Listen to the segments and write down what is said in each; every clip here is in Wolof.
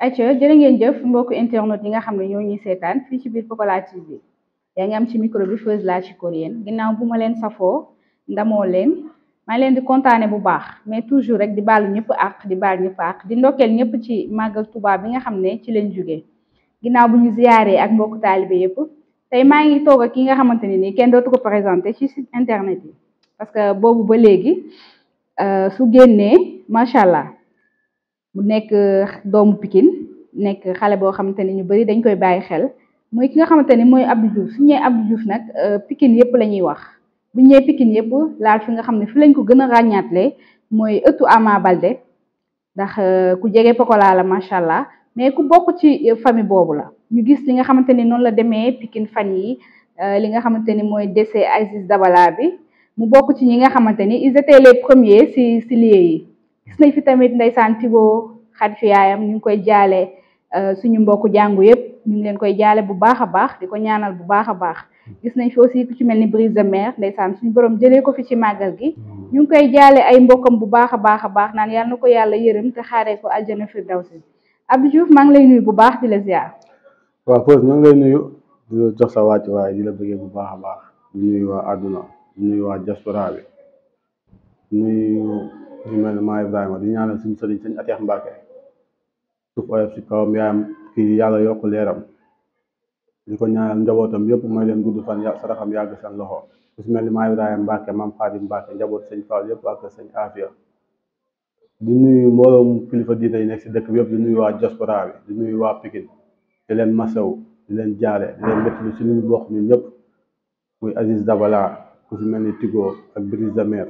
acca jërë ngeen jëf mbokku internet yi nga xam ne ñoo ñuy seetaan fii ci biir Pokola TV yaa ngi am ci micro bi Feuz la ci Coréenne ginnaaw bu ma leen safoo ndamoo leen maa ngi leen di kontaane bu baax mais toujours rek di baalu ñëpp àq di baal ñëpp àq di ndokkeel ñëpp ci màggal Tuubaa bi nga xam ne ci leen jógee ginnaaw bu ñu ziyaaree ak mbokku taalibe yëpp tey maa ngi toog ak ki nga xamante ne nii kenn dootu ko présenté ci site internet yi parce que boobu ba léegi su génnee macha allah. mu nekk doomu Pikine nekk xale boo xamante ni ñu bari dañ koy bàyyi xel mooy ki nga xamante ni mooy Abdou Diouf su ñu nee Abdou Diouf nag Pikine yëpp la ñuy wax bu ñu nee Pikine yëpp laal fi nga xam ne fi lañ ko gën a ràññaatle mooy ëttu Ama Baldé ndax ku jege Pokola la macha allah mais ku bokk ci famille boobu la ñu gis li nga xamante ni noonu la demee Pikine fan yi li nga xamante ni mooy décès Aziz Dabala bi mu bokk ci ñi nga xamante ni ils étaient les premiers si lieu yi. gis nañ fi tamit ndeysaan Tigo xarit fi yaayam ñu ngi koy jaale suñu mbokku jàngu yëpp ñu ngi leen koy jaale bu baax a baax di ko ñaanal bu baax a baax gis nañ fi aussi ku ci mel ni Brise de Mer ndeysaan suñu borom jëlee ko fi ci màggal gi ñu ngi koy jaale ay mbokkam bu baax a baax naan yàlla na ko yàlla yërëm te xaaree ko aljana firdawsi Abdou Diouf maa ngi lay nuyu bu baax di la ziar. waaw Feuz ñu ngi lay nuyu di la jox sa wàcc waaye di la bëggee bu baax a baax di nuyu waa àdduna di nuyu waa diaspora bi di nuyu ñu mel ne maa Ibrahima di ñaanal suñu sëriñ sëñ Ateex Mbàkke suuf oyof si kawam yaayam kii yàlla yokk leeram di ko ñaanal njabootam yëpp may leen gudd fan saraxam yàgg seen loxo su mel ni maa Ibrahima Mbàkke maam Xaadim Mbàkke njaboot sëñ Fall yëpp ak sëñ Afia di nuyu mbooloom kilifa diine yi nekk si dëkk bi yëpp di nuyu waa diaspora bi di nuyu waa Pikine di leen masaw di leen jaale di leen métti si lu ñu bokk ñun ñëpp muy Aziz Dabala ku si mel ni Tigo ak Brise de Mer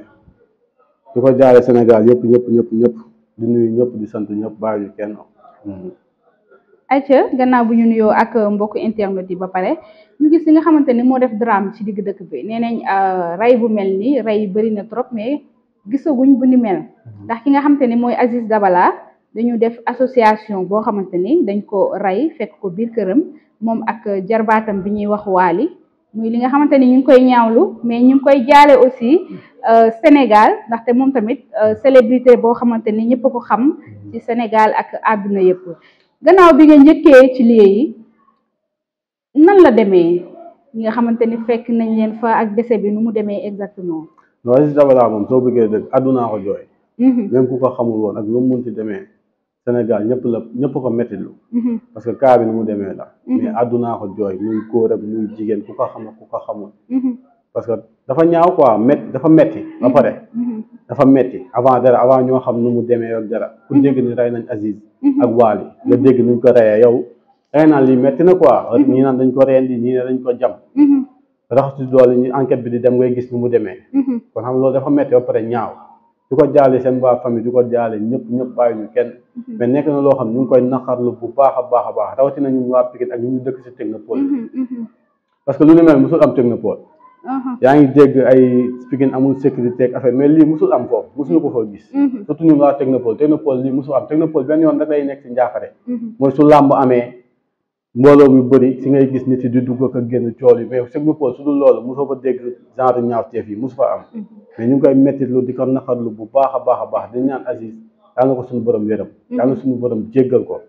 di ko jaale Sénégal yëpp di nuyu ñëpp di sant ñëpp bàyyi ñu kenn. ayca gannaaw bu ñu nuyoo ak mbokku internet yi ba pare ñu gis li nga xamante ni moo def drame ci digg dëkk bi nee nañ rey bu mel ni rey bëri na trop mais gisaguñ bu ni mel ndax ki nga xamante ni mooy Aziz Dabala dañu def association boo xamante ni dañ ko rey fekk ko biir këram moom ak jarbaatam bi ñuy wax Waali muy li nga xamante ni ñu ngi koy ñaawlu mais ñu ngi koy jaale aussi Sénégal ndaxte moom tamit célébrité boo xamante ni ñëpp ko xam ci Sénégal ak àdduna yëpp gannaaw bi nga njëkkee ci lieu yi nan la demee ñi nga xamante ni fekk nañ leen fa ak décès bi nu mu demee exactement. non Aziz Dabala moom soo bëggee dëgg àddunaa ko jooy. même ku ko xamul woon ak lu mu munti demee Sénégal ñëpp ko méttitlu parce que cas bi ni mu demee la. mais àddunaa ko jooy muy góor ak muy jigéen ku ko xam ak ku ko xamul. parce que dafa ñaaw quoi dafa metti ba pare. dafa metti avant ñoo xam nu mu demee ak dara. ku dégg ni rey nañ Aziz. ak Waali nga dégg nuñ ko reyee yow. rey naan lii metti na quoi. ñii naan dañ ko rendi ñii ne dañ ko jam. raxatu doole ñu enquête bi di dem ngay gis nu mu demee. kon xam loolu dafa metti ba pare ñaaw. di ko jaale seen waa famille di ko jaale ñëpp bàyyi ñu kenn. mais nekk na loo xam ñu ngi koy naqarlu bu baax a baax rawatina ñun waa Pikine ak ñu dëkk si Technopole. parce que lu ni mel musul am Technopole. yaa ngi dégg ay Pikine amul sécurité ak affaire mais lii musul am foofu musuñu ko fa gis. surtout ñun waa Technopole lii musul am Technopole benn yoon rek lay nekk si njaaxare. mooy su làmb amee mbooloo mi bëri si ngay gis nit yi di dugg ak génn cool yi mais Technopole su dul loolu mosoo fa dégg genre ñaawteef yi mosu fa am. mais ñu ngi koy mettitlu di ko naqarlu bu baax a baax di ñaan Aziz yàlla na ko suñu borom yërëm. yàlla na suñu borom jéggal ko.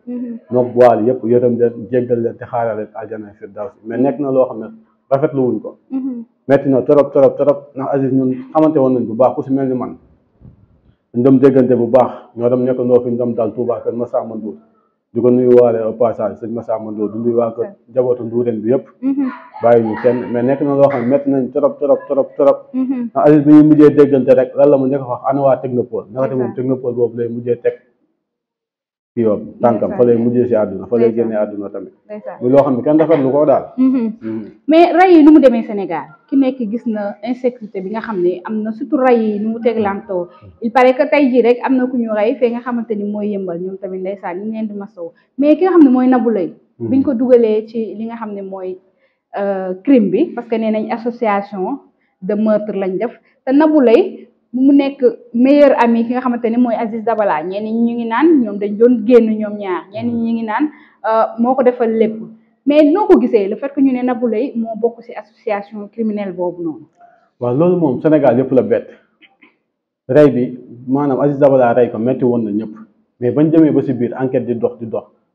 moom Waali yëpp yërëm leen jéggal leen te xaaral leen aljana firdawsi mais nekk na loo xam ne rafetlu wuñ ko. metti na trop ndax Aziz ñun xamante woon nañ bu baax ku si mel ni man ñu dem déggante bu baax ñoo dem nekk ndoo fi ñu dem daal Touba kër Massamba Ndour di ko nuyu waale au passage sëñ Massamba Ndour di nuyu waa kër njabootu Ndourène bi yëpp bàyyi ñu kenn mais nekk na loo xam ne metti nañ trop ndax Aziz bi ñuy mujjee déggante rek lan la mu njëkk a wax ana waa Technopole ndaxte moom Technopole boobu lay mujjee teg kii yoon tànkam fa lay mujjee si àdduna fa lay génnee àdduna tamit muy loo xam ne kenn rafetlu ko daal. mais rey yi nu mu demee Sénégal ki nekk gis na insécurité bi nga xam ne am na surtout rey yi nu mu teglantoo il paraît que tey jii rek am na ku ñu rey fee nga xamante ni mooy yëmbal ñoom tamit ndeysaan ñu leen di masaw mais ki nga xam ne mooy Nabou Leye biñ ko dugalee ci li nga xam ne mooy crime bi parce que nee nañ association de meurtre lañ def te Nabou Leye mu nekk meilleur ami ki nga xamante ni mooy Aziz Dabala ñenn ñi ñu ngi naan ñoom dañ doon génn ñoom ñaar ñenn ñi ñu ngi naan moo ko defal lépp mais noo ko gisee le fait que ñu ne Nabou Leye moo bokk ci association criminelle boobu noonu. waaw loolu moom Sénégal yëpp la bett rey bi maanaam Aziz Dabala rey ko metti woon na ñëpp mais bañ demee ba si biir enquête di dox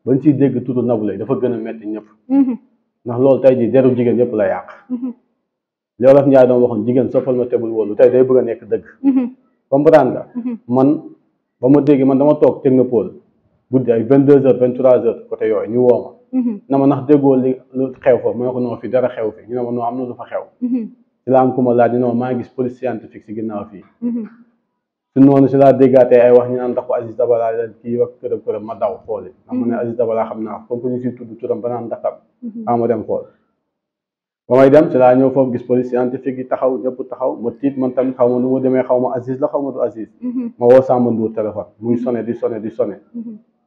bañ ciy dégg tudd Nabou Leye dafa gën a metti ñëpp ndax loolu tey jii deru jigéen yëpp la yàq li Wolof Njaay doon waxoon jigéen soppal ma tebul wóolu tey day bëgg a nekk dëgg comprendre nga man ba ma dégg man dama toog technopole guddi ay 22h 23h côté yooyu ñu woo ma na ma ndax déggoo li lu xew fa ma ne ko non fi dara xew fi ñu ne ma non am na lu fa xew si la am ku ma laaj ñu ne ma maa ngi gis police scientifique si ginnaaw fii si noonu si laa déggaatee ay wax ñu naan ndax ko Aziz Dabala la kii wax kërëb ma daw xooli ndax ma ne Aziz Dabala xam naa comme que ñu siy tudd turam ba naan ndaxam ma dem xool ba may dem si laa ñëw foofu gis police scientifique yi taxaw ñëpp taxaw ma tiit man tamit xaw ma nu ma demee xaw ma Aziz la xaw ma du Aziz ma woo Samba Ndour téléphone muy sonné di sonné di sonné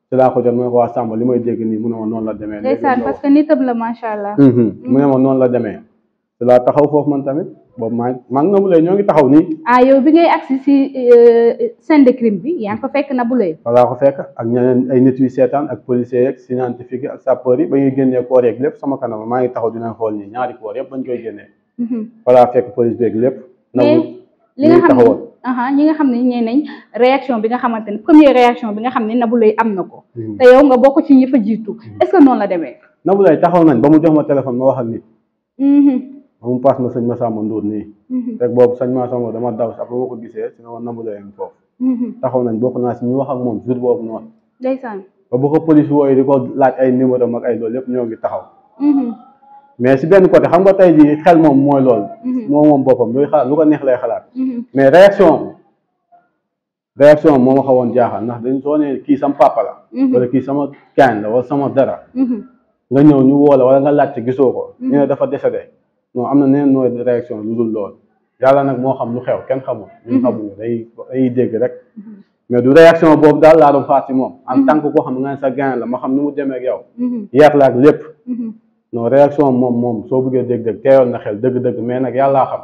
si laa ko jot mu ne ko waa Samba li may dégg nii mu ne ma noonu la demee ndeysaan parce que nitam la macha allah mu ne ma noonu la demee si laa taxaw foofu man tamit boobu maa ngi Nabou Leye ñoo ngi taxaw nii yow bi ngay agsi si scène de crime bi yaa ngi ko fekk Nabou Leye walaa ko fekk ak ñeneen ay nit yu seetaan ak policiers yeeg scientifique yi ak sapeurs yi ba ñuy génnee koor yeeg lépp sama kanam maa ngi taxaw dinañ xool nii ñaari koor yëpp bañ koy génnee walaa fekk police beeg lépp Nabou li nga xam ne ñi nga xam ne ñee nañ réaction bi nga xamante ne première réaction bi nga xam ne Nabou Leye am na ko te yow nga bokk ci ñi fa jiitu est-ce que noonu la demee Nabou Leye taxaw nañ ba mu jox ma téléphone ma wax ak nit ba mu paas ma sëñ Massamba Ndour nii rek boobu sëñ Massamba dama daw sax ba ma ko gisee si na ma Nabou Leye ngi foofu taxaw nañ bokk naa si ñu wax ak moom jour boobu noonu ndeysaan ba bu ko police wooyu di ko laaj ay numéro mag ay loolu lépp ñoo ngi taxaw mais si benn côté xam nga tey jii xel moom mooy loolu moom boppam luy xalaat lu ko neex lay xalaat mais réaction moo ma xawoon jaaxal ndax dañ soo ne kii sama papa la wala kii sama kaan la wala sama dara nga ñëw ñu woo la wala nga laajte gisoo ko ñu ne dafa décédé non am na neen nooy réaction lu dul loolu yàlla nag moo xam lu xew kenn xamul ñun xamuñu day dégg rek mais du réaction boobu daal laa doon xaar si moom en tant que koo xam nga ne sa gain la ma xam ni mu demee ak yow yar la ak lépp non réaction moom soo bëggee dégg-dégg teeyoon na xel dëgg-dëgg mais nag yàllaa xam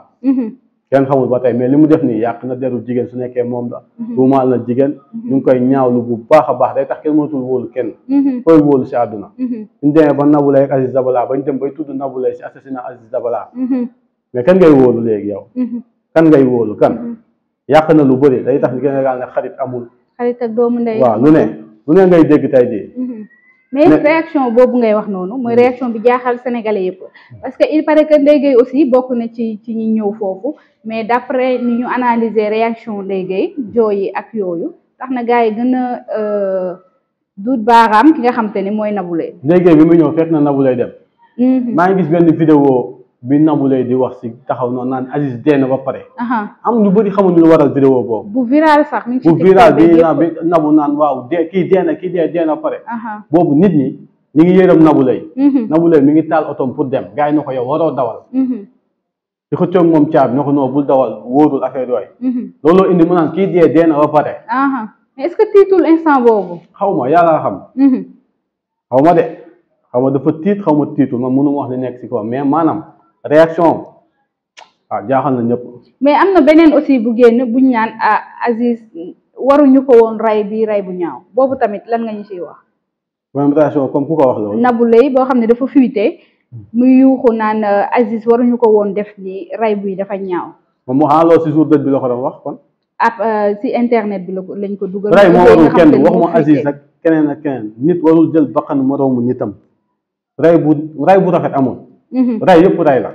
kenn xamul ba tey mais li mu def nii yàq na deru jigéen su nekkee moom la tuumaal na jigéen ñu ngi koy ñaawlu bu baax a baax day tax kenn mënatul wóolu kenn koy wóolu si àdduna suñ demee ba Nabou Leye ak Aziz Dabala bañ dem bay tudd Nabou Leye si assassinat Aziz Dabala mais kan ngay wóolu léegi yow kan ngay wóolu kan yàq na lu bëri day tax Sénégal ne xarit amul xarit ak doomu ndey waaw lu ne ngay dégg tey jii mais réaction boobu ngay wax noonu mooy réaction bi jaaxal sénégalais yëpp parce que il paraît que Ndeye Gueye aussi bokk na ci ñi ñëw foofu mais d'après ni ñu analyser réaction Ndeye Gueye jooy yi ak yooyu tax na gars yi gën a duut baaraam ki nga xam te ni mooy Nabou Leye Ndeye Gueye bi mu ñëw fekk na Nabou Leye dem maa ngi gis benn vidéo bi Nabou Leye di wax si taxaw noonu naan Aziz dee na ba pare am ñu bëri xamuñu lu waral vidéo boobu bu viral sax bu viral bi Nabou naan waaw kii dee na ba pare boobu nit ñi ñu ngi yërëm Nabou Leye Nabou Leye mi ngi taal otom pour dem gars yi na ko yow waroo dawal di ko coog moom caabi na ko noo bul dawal wóorul affaire yooyu looloo indi mu naan kii dee na ba pare mais est-ce que tiitul instant boobu xaw ma yàlla xam xaw ma de xaw ma dafa tiit xaw ma tiitul man mënu ma wax li nekk si kaw mais maanaam réaction jaaxal na ñëpp mais am na beneen aussi bu génn buñ ñaan Aziz waruñu ko woon rey bu ñaaw boobu tamit lan nga ñu ciy wax même réaction comme ku ko wax loolu Nabou Leye boo xam ne dafa fuité muy yuuxu naan Aziz waruñu ko woon def ni rey buy dafa ñaaw moom moo xam loolu si jour dëj bi la ko doon wax kon si internet bi lañ ko dugal rey moo warul kenn waxuma Aziz ak keneen ak keneen nit warul jël bakkan moroomu nitam rey bu rafet amul rey yëpp rey la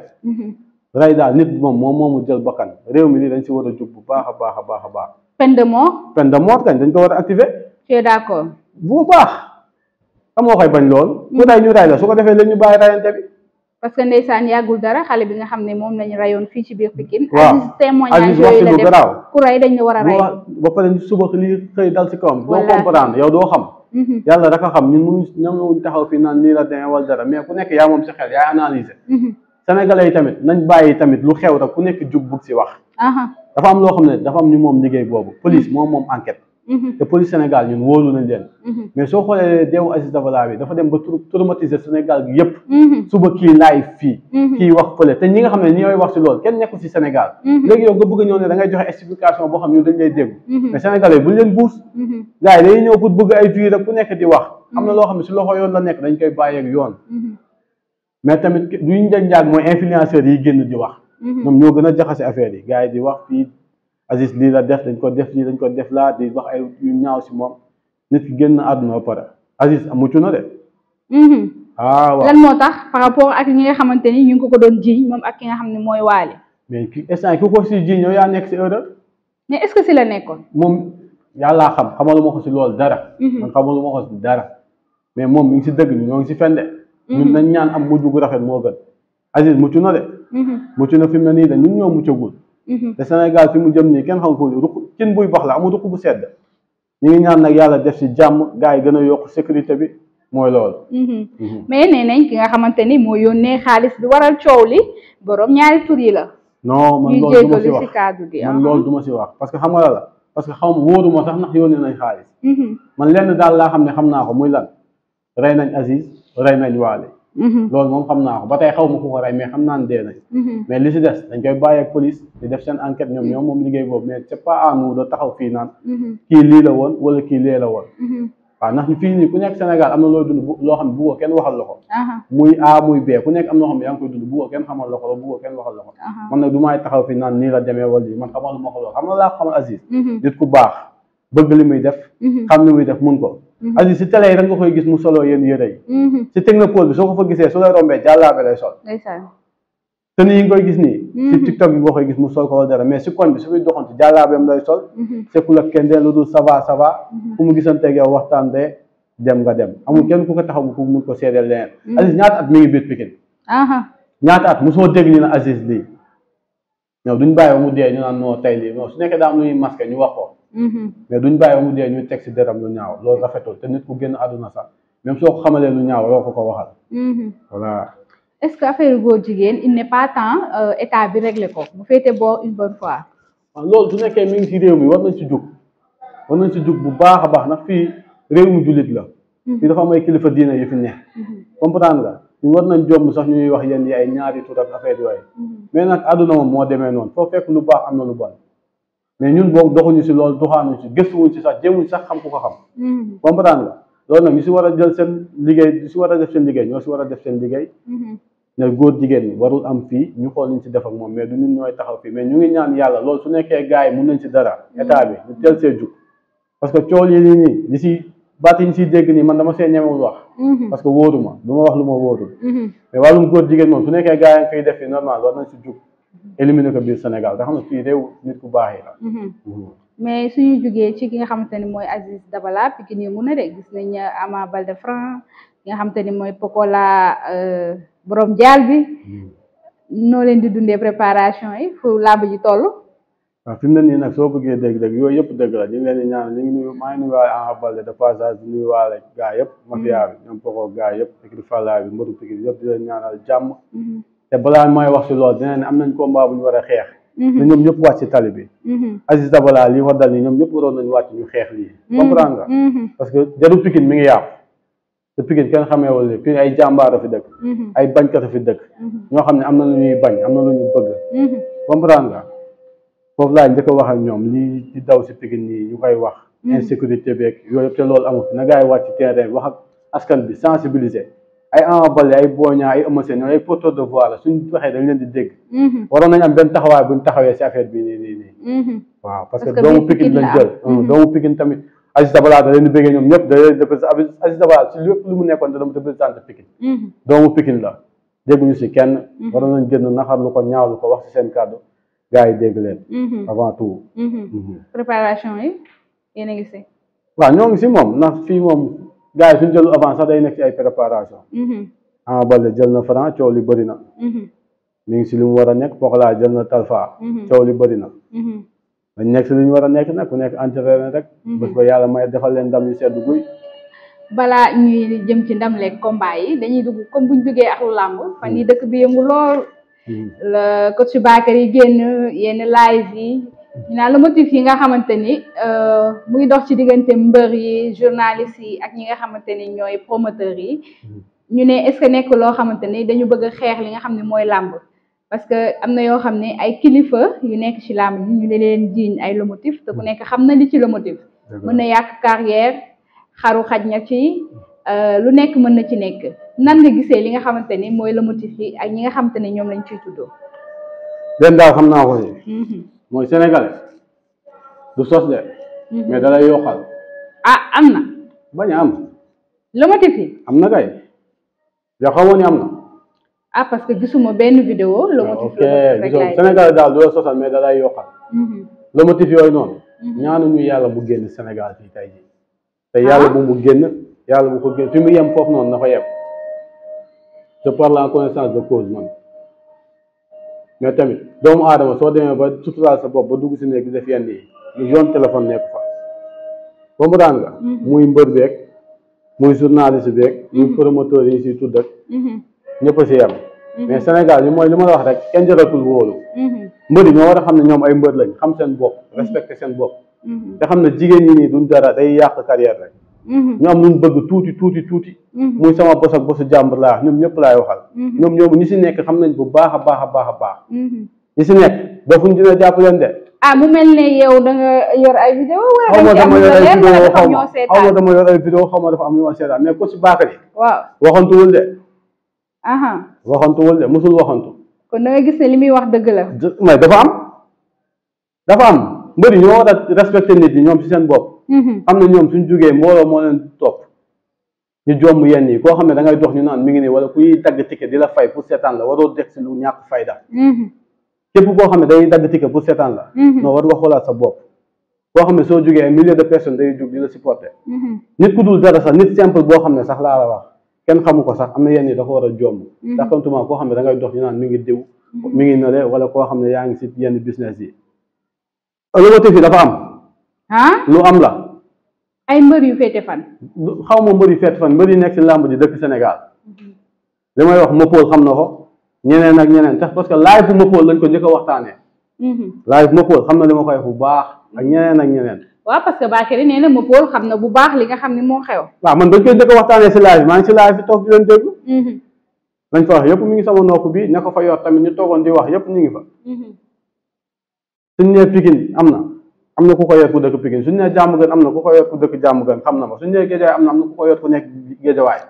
rey daal nit moom moomu jël bakkan réew mi nii dañ si war a jug bu baax a baax peine de mort kañ dañ ko war a activer tu es d'accord bu baax amoo koy bañ lool ku rey ñu rey la su ko defee léegi ñu bàyyi reyante bi parce que ndeysaan yàggul dara xale bi nga xam ne moom lañu rayoon fii ci biir Pikine Aziz témoignage yooyu la def ku rey dañ la war a rey ba pare suba li xëy dal si kawam doo comprendre yow doo xam yàlla rek a xam ñun mënuñ taxaw fii naan nii la demee wala dara mais ku nekk yaa moom si xel yaa analyser sénégalais yi tamit nañ bàyyi tamit lu xew rek ku nekk jug bugg si wax dafa am loo xam ne dafa am ñu moom liggéey boobu police moom enquête te police Sénégal ñun wóolu nañ leen mais soo xoolee deewu Aziz Dabala bi dafa dem ba traumatiser Sénégal gi yëpp suba kii live fii kii wax fële te ñi nga xam ne ñooy wax si loolu kenn nekkul si Sénégal léegi yow nga bëgg ñëw ne da ngay joxe explication boo xam ne dañ lay dégg mais sénégalais buñ leen buus gars yi dañuy ñëw pour bëgg ay vues rek ku nekk di wax am na loo xam ne si loxo yoon la nekk dañ koy bàyyeeg yoon mais tamit duñ njaag mooy influenceurs yi génn di wax ñoom ñoo gën a jaxase affaire yi gars yi di wax fii Aziz lii la def dañ ko def lii dañ ko def laa di wax ay yu ñaaw si moom nit ki génn àdduna ba pare Aziz mucc na de. waaw lan moo tax par rapport ak ñi nga xamante ni ñu ngi ko doon jiiñ moom ak ki nga xam ne mooy Wally. mais ki instant ku ko si jiiñ yow yaa nekk si erreur. mais est-ce que si la nekkoon. moom yàllaa xam xamalu ma ko si loolu dara. man xamalu ma ko si dara. mais moom mi ngi si dëgg ñu ñoo ngi si fen de. ñun nañ ñaan am mujj gu rafet moo gën. Aziz mucc na de. mucc na fi mu ne nii de ñun ñoo muccagul. te Sénégal fi mu jëm nii kenn xam foofu ruq cin buy bax la amul ruq bu sedd. ñu ngi ñaan nag yàlla def si jàmm gars yi gën a yokk sécurité bi mooy loolu. mais nee nañ ki nga xamante ni moo yónnee xaalis bi waral coow li borom ñaari tur yi la. non man loolu du ma si wax man loolu du ma si wax parce que xam nga la parce que xaw ma wóoruma sax ndax yónnee nañ xaalis. man lenn daal laa xam ne xam naa ko muy lan rey nañ Aziz rey nañ Wally. loolu moom xam naa ko ba tey xaw ma ku ko rey mais xam naa ne dee nañ. mais li si des dañ koy bàyyi ak police di def seen enquête ñoom moom liggéey boobu mais c'est pas à nous de taxaw fii naan. kii lii la woon wala kii lee la woon. waaw ndax fii nii ku nekk Sénégal am na looy dund loo xam ne buggoo kenn waxal la ko. muy A muy B ku nekk am na loo xam ne yaa ngi koy dund buggoo kenn xamal la ko buggoo kenn waxal la ko. man nag du may taxaw fii naan nii la demee wala lii man xamal ma ko lool xam nga laa xamal Aziz. nit ku baax bëgg li muy def. xam li muy def mun ko. Aziz si télé yi rek nga koy gis mu solo yéen yére yi. si technopole bi soo ko fa gisee su lay rombee jàllaabe lay sol. te nii nga koy gis nii. si TikTok bi nga koy gis mu sol ko wala dara mais si koñ bi su muy doxantu jàllaabeem lay sol. sekkul ak kenn lu dul ça va ça va. fu mu gisanteeg yow waxtaan de dem nga dem amul kenn ku ko taxaw ku mun ko seedeel leneen. Aziz ñaata at mi ngi biir Pikine. ñaata at mosoo dégg ñu ne Aziz lii. ñoom duñ bàyyi ba mu dee ñu naan noo tey lii non su nekkee daa am lu ñuy masqué ñu wax ko. mais duñ bàyyi ba mu dee ñu teg si deram lu ñaaw loolu rafetul te nit ku génn àdduna sax même soo ko xamalee lu ñaaw yoo ko waxal. voilà. est-ce que affaire góor jigéen il n'est pas temps état bi réglé ko bu féete boo une bonne fois. waaw loolu su nekkee mi ngi si réew mi war nañ si jug bu baax a baax ndax fii réew mu jullit la. fii dafa am ay kilifa diine yu fi ne. comprendre nga ñu war nañ jomb sax ñuy wax yenn yi ay ñaari tur ak affaire yooyu. mais nag àdduna moom moo demee noonu foo fekk lu baax am na lu bon. mais ñun boog doxuñu si loolu doxaanuñ si gëstuwuñ si sax jéemuñ sax xam ku ko xam. comprendre nga loolu nag ñu si war a jël seen liggéey ñu si war a def seen liggéey ñoo si war a def seen liggéey. ne góor jigéen ñi warul am fii ñu xool ñu si def ak moom mais du ñun ñooy taxaw fii mais ñu ngi ñaan yàlla loolu su nekkee gars yi mun nañ si dara état bi ñu teel see jug parce que cool yi nii li si baat yi ñu siy dégg nii man dama see ñemewul wax. parce que wóoruma du ma wax lu ma wóorul. mais wàllum góor jigéen moom su nekkee gars yi nga koy def fii normal war nañ si jug éliminer ko biir Sénégal nga xam ne fii réew nit ku baax yi la. mais suñu jugee ci ki nga xamante ni mooy Aziz Dabala Pikine mu ne de gis nañ Ama Baldé Franc ki nga xamante ni mooy Pokola borom jaal bi noo leen di dundee préparation yi fu làmb ji toll. waaw fi mu ne nii nag soo bëggee dégg-dégg yooyu yëpp dëgg la ñu ngi leen di ñaan ñu ngi nuyu maa ngi nuyuwaale Ama Baldé de passage di nuyuwaale gaa yëpp mafia bi ñoom Poko gaa yëpp équipe Falaye bi mbëru Pikine yëpp di leen ñaanal jàmm. te balaa may wax si loolu dinañ ne am nañ combat bu ñu war a xeex. te ñoom ñëpp wàcc si tali bi. Aziz Dabala lii war dal nii ñoom ñëpp waroon nañu wàcc ñu xeex lii. comprendre nga. parce que jaru Pikine mi ngi yàqu. te Pikine kenn xameewul li fii ay jàmbaar a fi dëkk. ay bañkat a fi dëkk. ñoo xam ne am na lu ñuy bañ am na lu ñu bëgg. comprendre nga foofu laay njëkk a wax ak ñoom lii di daw si Pikine nii ñu koy wax. insécurité beeg yooyu yëpp te loolu amul na gars yi wàcc ci terrain bi wax ak askan bi sensibiliser. ay Ama Baldé ay Boy Niang ay Eumeu Sène ñooy ay porteurs de voix la suñ waxee dañ leen di dégg. waroon nañ am benn taxawaay buñ taxawee si affaire bi nii. waaw parce que doomu Pikine lañ jël. doomu Pikine tamit Aziz Dabala da leen di bëggee ñoom ñëpp da leen di Aziz Dabala si lépp lu mu nekkoon da doon représenté Pikine. doomu Pikine la dégguñu si kenn. waroon nañ génn naxarlu ko ñaawlu ko wax si seen kàddu gars yi dégg leen. avant tout. préparation yi yéen a ngi si. waaw ñoo ngi si moom ndax fii moom. gars yi suñu jëlu avant sax day nekk ci ay préparation. Ama Baldé jël na Franc coow li bëri na. mi ngi si li mu war a nekk Pokola jël na Talfa. coow li bëri na. dañ nekk si li ñu war a nekk nag ku nekk entraîné rek. bés ba yàlla may defal leen ndam yu seddu guy. balaa ñuy jëm ci ndam leeg combat yi dañuy dugg comme buñ duggee ak lu làmb fan yi dëkk bi yëngu lool. la coach Bakary yi génn yenn live yi. ñu naan le motif yi nga xamante ni mu ngi dox ci diggante mbër yi journalistes yi ak ñi nga xamante ni ñooy promoteurs yi ñu ne est-ce que nekk loo xamante ni dañu bëgg a xeex li nga xam ne mooy làmb parce que am na yoo xam ne ay kilifa yu nekk ci làmb yi ñu ne leen jiiñ ay le motif te ku nekk xam na li ci le motif mën na yàq carrière xaru xaj na ci lu nekk mën na ci nekk nan nga gisee li nga xamante ni mooy le motif yi ak ñi nga xamante ne ñoom lañ ciy tuddoo den daaw xam naa ko si mooy sénégalais du sos de. mais da lay yokkal. am na. bañ a am lomotif yi am na kay yoo xamoon ni am na. ah parce que gisuma benn vidéo lomotif ok gisoo Sénégal daal du la sosal mais da lay yokkal. lomotif yooyu noonu. ñaanuñu yàlla mu génn Sénégal fii tey jii. te yàlla bu mu génn yàlla bu ko génn fi mu yem foofu noonu na fa yem. je parle en connaissance de cause man. mais tamit doomu aadama soo demee ba suturaal sa bopp ba dugg si néeg di def yenn yi ñu yoon téléphone nekk fa comprendre nga muy mbër beeg muy journaliste beeg muy promoteur yi si tudd ak ñëpp a si yem mais Sénégal yi mooy li ma la wax rek kenn jëratul wóolu mbër yi ñoo war a xam ne ñoom ay mbër lañ xam seen bopp respecté seen bopp te xam ne jigéen ñi nii duñ dara day yàq carrière rek ñu am luñ bëgg tuuti muy sama bos ak bosu jàmbur laa ñoom ñëpp laay waxal ñoom ñi si nekk xam nañ bu baax a baax ñi si nekk dafuñ dina jàpp leen de ah mu mel ne yow da nga yor ay vidéo xaw ma dama yor ay vidéo xaw ma dama yor ay vidéo xaw ma dafa am ñu ma seetaan mais ko si Bakary waaw waxantuwul de aha waxantuwul de musul waxantu kon da nga gis ne li muy wax dëgg la mais dafa am mbëri ñoo war a respecté nit ñi ñoom si seen bopp xam ne ñoom suñ jógee mbooloo moo leen topp ñu jomb yenn yi koo xam ne da ngay dox ñu naan mi ngi nii wala kuy dagg ticket di la fay pour seetaan la waroo deg si lu ñàkk fayda képp koo xam ne day dagg ticket pour seetaan la non war nga xoolaat sa bopp koo xam ne soo jógee ay milliers de personnes day jóg di la supporter nit ku dul dara sax nit simple boo xam ne sax laa la wax kenn xamu ko sax am na yenn yi da ko war a jomb saxantuma koo xam ne da ngay dox ñu naan mi ngi diw mi ngi nale wala koo xam ne yaa ngi si yenn business yi lomotif yi dafa am lu am la ay mbër yu féete fan xaw ma mbër yu féete fan mbër yi nekk si làmb ji dëkk Sénégal li may wax Mopol xam na ko ñeneen ak ñeneen tax parce que live bu Mopol lañ ko njëkk a waxtaanee live Mopol xam na li ma koy wax bu baax ak ñeneen ak ñeneen waaw parce que Bakary nee na Mopol xam na bu baax li nga xam ne moo xew waaw man dañ koy njëkk a waxtaanee si live maa ngi si live bi toog di leen déglu lañ fa wax yëpp mi ngi sama nopp bi ña ko fa yor tamit ñu toogoon di wax yëpp ñu ngi fa suñ nee Pikine am na ku ko yor ku dëkk Pikine suñu nee Diamaguène am na ku ko yor ku dëkk Diamaguène xam na ma suñu nee Guédiawaye am na ku ko yor ku nekk Guédiawaye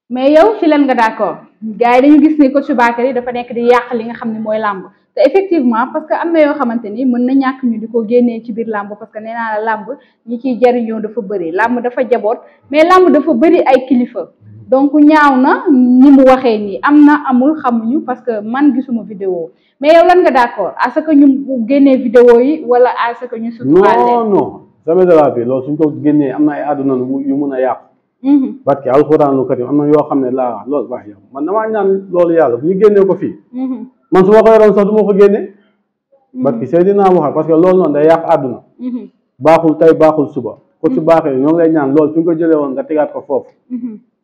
mais yow ci lan nga d'accord gars yi dañu gis ne coach Bakary dafa nekk di yàq li nga xam ne mooy làmb te effectivement parce que am na yoo xamante ni mën na ñàkk ñu di ko génnee ci biir làmb parce que nee naa la làmb ñi ciy jariñoo dafa bëri làmb dafa jaboot mais làmb dafa bëri ay kilifa donc ñaaw na ni mu waxee nii am na amul xamuñu parce que man gisuma vidéo mais yow lan nga d'accord à ce que ñu génnee vidéo yi wala à ce que ñu suturaal non jamais de la vie loolu suñ ko génnee am na ay àdduna yu mun a yàqu parce que alxuraanu karim am na yoo xam ne laa loolu baax yow man damaa ñaan loolu yàlla bu ñu génnee ko fii man su ma ko yoroon sax du ma ko génne parce que Seydina Muhammad parce que loolu noonu day yàq àdduna baaxul tey baaxul suba ko su baaxee ñoo ngi lay ñaan loolu fi nga ko jëlee woon nga tegaat ko foofu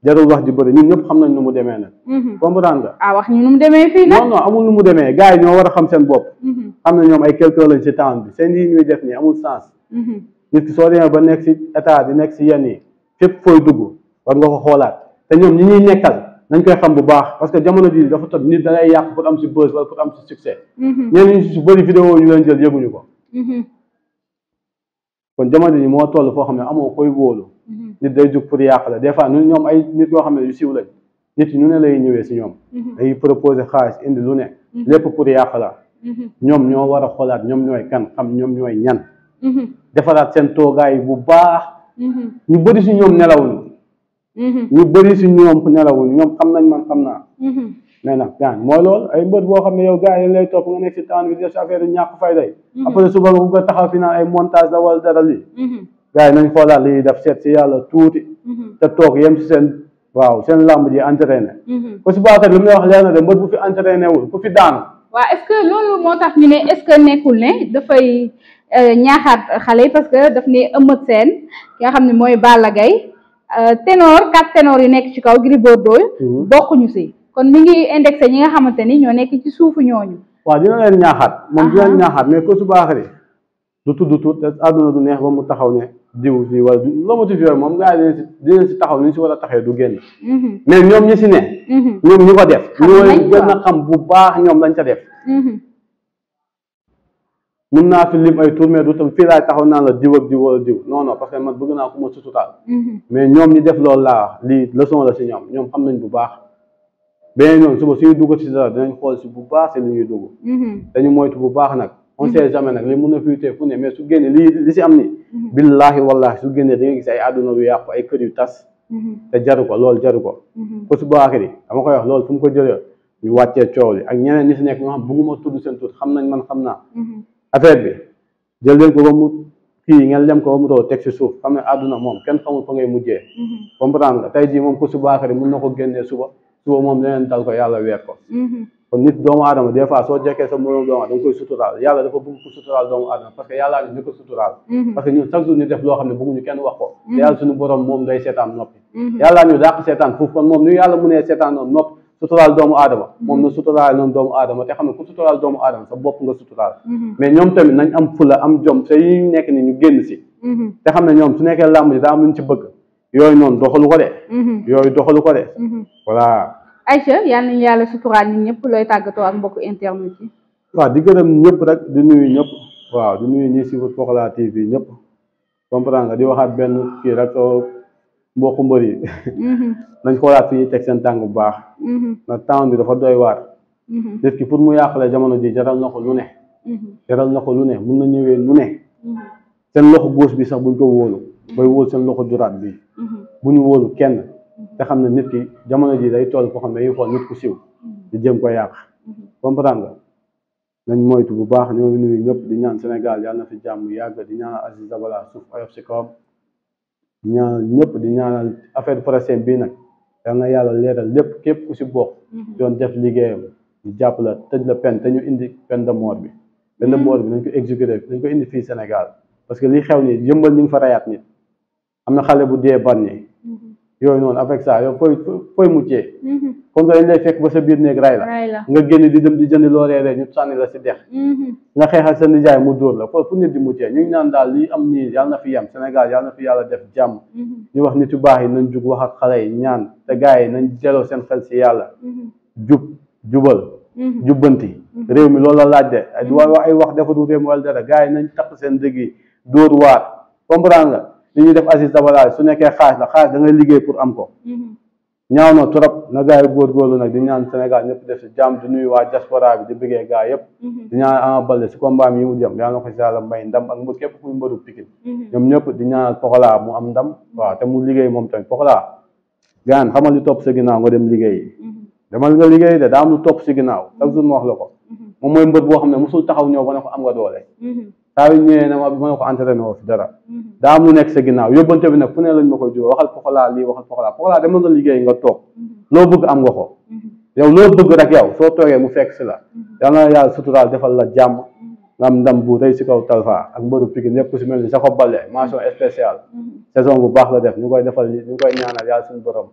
jarul wax ji bëri ñun ñëpp xam nañ nu mu demee nag comprendre nga wax ñu nu mu demee fii nag non amul nu mu demee gars yi ñoo war a xam seen bopp xam ne ñoom ay quelqu'un lañ ci temps bi seen yi ñuy def nii amul sens nit ki soo demee ba nekk si état di nekk si yenn yi fépp fooy dugg war nga ko xoolaat te ñoom ñi ñuy nekkal nañ koy xam bu baax parce que jamono ji dafa tot nit da ngay yàq pour am si buzz wala pour am si succès ñenn ñi si bëri vidéo ñu leen jël yëguñu ko kon jamono ji moo toll foo xam ne amoo koy wóolu nit day jug pour yàq la des fois ñoom ay nit yoo xam ne yu siiw lañ nit yi ñu ne lay ñëwee si ñoom day proposer xaalis indi lu ne lépp pour yàq la ñoom ñoo war a xoolaat ñoom ñooy kan xam ñoom ñooy ñan defaraat seen toogaay bu baax ñu bëri si ñoom nelawuñu ñu bëri si ñoom nelawuñu ñoom xam nañ man xam naa mais nag gaan mooy loolu ay mbër boo xam ne yow gars yi lay topp nga nekk si temps bi def si affaire yu ñàkk fay day après suba nga bëgg a taxaw fi naan ay montage la wala dara lii gars yi nañ xoolaat li def seet si yàlla tuuti te toog yem si seen seen làmb ji entraîné ko si baaxkat li mu lay wax leer na de mbër bu fi entraîné wul ku fi daanu waaw est-ce que loolu moo tax ñu ne est-ce que nekkul ne dafay ñaaxaat xale yi parce que daf ne Eumeu Sène ki nga xam ne mooy Balla Gaye ténor 4 ténor yu nekk ci kaw Gris Bordeaux bokkuñu si kon mi ngi indexé ñi nga xamante ni ñoo nekk ci suufu ñooñu waaw dina leen ñaaxaat moom dina leen ñaaxaat mais ko su baaxee du tudd tuut te àdduna du neex ba mu taxaw ne diw fii wala lomotif yooyu moom gars yi dinañ si taxaw ni ñu si war a taxee du génn mais ñoom ñi si ne ñoom ñu ko def ñooy gën a xam bu baax ñoom lañ ca def mun naa fi lim ay tour mais du tam fii laay taxaw naan la diw ak diw wala diw non non parce que man bëgg naa ko ma sututaal mais ñoom ñi def loolu laa lii leçon la si ñoom xam nañ bu baax beneen ñoom suba suñuy dugg si dara dinañ xool si bu baax si li ñuy dugg dañu moytu bu baax nag on sait jamais nag li mun a fuitee fu ne mais su génnee li si am ni billaahi wallaahi su génnee da nga gis ay àdduna yu yàqu ay kër yu tas te jaru ko loolu jaru ko Kousu Bakary dama koy wax loolu fu mu ko jëlee ñu wàccee coow li ak ñeneen ñi si nekk ñoo xam bugguma tudd seen tur xam nañ man xam naa affaire bi jël leen ko ba mu kii ngeen lem ko ba mu too teg si suuf xam ne àdduna moom kenn xamul fa ngay mujjee comprendre nga tey jii moom Kousu Bakary mun na ko génnee suba moom leneen dal ko yàlla weer ko kon nit doomu aadama des fois soo jekkee sa moroom doomu da nga koy suturaal yàlla dafa bëgg ko suturaal doomu aadama parce que yàllaa ni ko suturaal parce que ñun chaque jour ñu def loo xam ne bëgguñu kenn wax ko te yàlla suñu borom moom day seetaan noppi yàllaa ñu dàq seetaan foofu kon moom ni yàlla mu nee seetaan noonu noppi suturaal doomu aadama moom na suturaal noonu doomu aadama te xam ne ku suturaal doomu aadama sa bopp nga suturaal mais ñoom tamit nañ am fula am jom te yi nekk ni ñu génn si te xam ne ñoom su nekkee làmb ji daa am luñ ci bëgg yooyu noonu doxalu ko de yooyu doxalu ko de voilà Aïcha yal nañu yàlla suturaal ñun ñëpp looy tàggatoo ak mbokku internet yi waaw di gërëm ñëpp rek di nuyu ñëpp waaw di nuyu ñi si Pokola TV ñëpp comprendre nga di waxaat benn kii rek mbokku mbër yi nañ xoolaat fi ñuy teg seen tàng bu baax ndax temps bi dafa doy waar nit ki pour mu yàqale jamono ji jaral na ko lu ne jaral na ko lu ne mun na ñëwee lu ne seen loxo gauche bi sax buñ ko wóolu bay wóolu seen loxo droite bi bu ñu wóolu kenn te xam ne nit ki jamono ji day toll foo xam ne dañuy xool nit ku siw di jëm ko yàq comprendre nga nañ moytu bu baax ñoo ngi nuyu ñëpp di ñaan Sénégal yàlla na fi jàmm yàgg di ñaanal Aziz Dabala suuf oyof si kawam di ñaanal ñëpp di ñaanal affaire procès bii nag yal na yàlla leeral lépp képp ku si bokk doon def liggéeyam ñu jàpp la tëj la peine te ñu indi peine de mort bi peine de mort bi nañ ko exécuté nañ ko indi fii Sénégal parce que li xew ni yëmbal ñu ngi fa rayaat nit am na xale bu dee Bargny yooyu noonu avec ça yow fooy muccee comme que dañ lay fekk ba sa biir néeg ray la nga génn di dem di jënd loo reeree ñu sànni la si dex nga xeex ak sa nijaay mu dóor la foofu fu nit di muccee ñu ngi naan daal lii am nii yàlla na fi yem Sénégal yàlla na fi yàlla def jàmm ñu wax nit yu baax yi nañ jug wax ak xale yi ñaan te gars yi nañ delloo seen xel si yàlla jubal jubbanti réew mi loolu la laaj de ay wax defaru réew mi wala dara gars yi nañ takk seen dëgg yi dóor waar comprendre nga li ñuy def Aziz Dabala su nekkee xaalis la xaalis da ngay liggéey pour am ko ñaaw na trop na gars yi góorgóorlu nag di ñaan Sénégal ñëpp def si jàmm di nuyu waa diaspora bi di bëggee gars yëpp di ñaan Ama Baldé si combat mi yi mu jëm yàlla na ko si yàlla may ndam ak mbër képp kuy mbëru Pikine ñoom ñëpp di ñaan Pokola mu am ndam waaw te mu liggéey moom tamit Pokola gaan xamal lu topp sa ginnaaw nga dem liggéey demal nga liggéey de daa am lu topp si ginnaaw chaque jour ma wax la ko moom mooy mbër boo xam ne musul taxaw ñëw ba ne ko am nga doole saa yu ñëwee ne ma ne ko entraîné woo fi dara daa am lu nekk sa ginnaaw yóbbante bi nag fu ne lañ ma koy jóge waxal Pokola lii waxal Pokola demal nga liggéey nga toog loo bëgg am nga ko yow loo bëgg rek yow soo toogee mu fekk si la yal na yàlla suturaal defal la jàmm nga am ndam bu rëy si kaw Talfa ak mbëru Pikine ñëpp ku si mel ni Jacob Baldé mention spéciale saison bu baax la def ñu koy defal ñu koy ñaanal yàlla suñu borom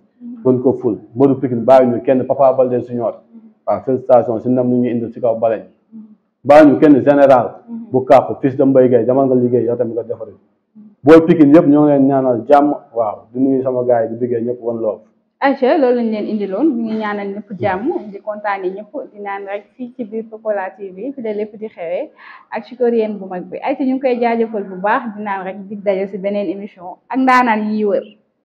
gën ko ful mbëru Pikine bàyyi ñu kenn Papa Baldé Junior waaw félicitation si ndam lu ñu indi si kaw baleñ bàyyi ñu kenn général bu kàpp fils de Mbaye Gueye demal nga liggéey yow tamit nga defari booy Pikine yëpp ñoo ngi leen ñaanal jàmm waaw di nuyu sama gars yi di bëggee ñëpp wan loof Aïcha loolu lañ leen indiloon ñu ngi ñaanal ñëpp jàmm di kontaane ñëpp di naan rek fii ci biir Pokola TV fi la lépp di xewee ak ci Coréenne bu mag bi Aïcha ñu ngi koy jaajëfal bu baax di naan rek dig daje si beneen émission ak ndaanaan yi wër